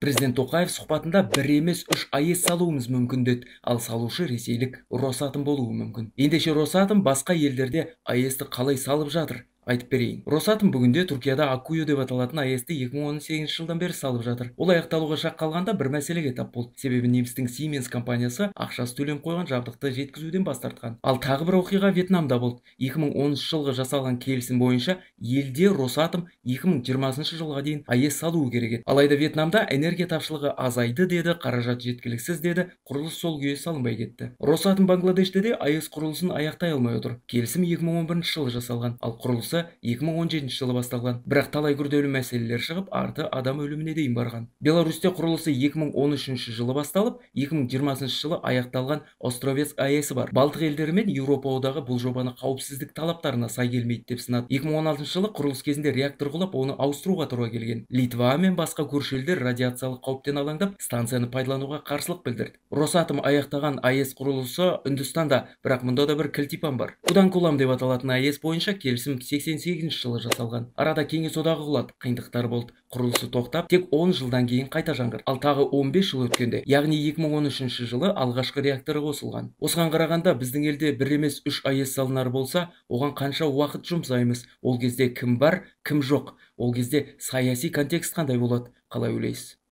Президент Тоқаев сұхбатында бір емес 3 АЭС салуымыз мүмкін деді, ал салушы ресейлік Росатом болуы мүмкін. Ендеше Росатом басқа елдерде АЭС-ті қалай салып жатыр? Айтып берейін. Росатом бүгінде Түркияда Аккую деп аталатын АЭС-ті 2018 жылдан бері салып жатыр. Ол аяқталуға шақ қалғанда бір мәселеге тап болды. Себебі немістің Siemens компаниясы ақшасы төленіп қойған жабдықты жеткізуден бас тартқан. Ал тағы бір оқиға Вьетнамда болды. 2010 жылғы жасалған келісім бойынша елде Росатом 2020 жылға дейін АЭС салуы керек еді. Алайда Вьетнамда энергия тапшылығы азайды деді, қаражат жеткіліксіз деді, құрылыс сол күйі салынбай кетті. Росатом Бангладеште де АЭС құрылысын аяқтай алмай отыр. Келісім 2011 жылы жасалған, ал құрылысы 2017 жылы басталған. Бірақ талай күрделі мәселелер шығып, арты адам өліміне дейін барған. Беларусьте құрылысы 2013 жылы басталып, 2020 жылы аяқталған Островец АЭС бар. Балтық елдері мен Еуропа одағы бұл жобаны қауіпсіздік талаптарына сай келмейді деп сынады. 2016 жылы құрылыс кезінде реактор құлап, оны ауыстыруға тура келген. Литва мен басқа көрші елдер радиациялық қауіптен алаңдап, станцияны пайдалануға қарсылық білдірді. Росатом аяқтаған АЭС құрылысы Үндістанда, бірақ мұнда да бір кілтипан бар. Куданкулам деп аталатын АЭС бойынша келісім 88 жылы жасалған. Арада Кеңес одағы құлады, қиындықтар болды. Құрылысы тоқтап, тек 10 жылдан кейін қайта жаңғырды. Ал тағы 15 жыл өткенде, яғни 2013 жылы алғашқы реакторы қосылған. Осыған қарағанда біздің елде бір емес 3 АЭС салынар болса, оған қанша уақыт жұмсаймыз? Ол кезде кім бар, кім жоқ? Ол кезде саяси контекст қандай болады? Қалай ойлайсыз?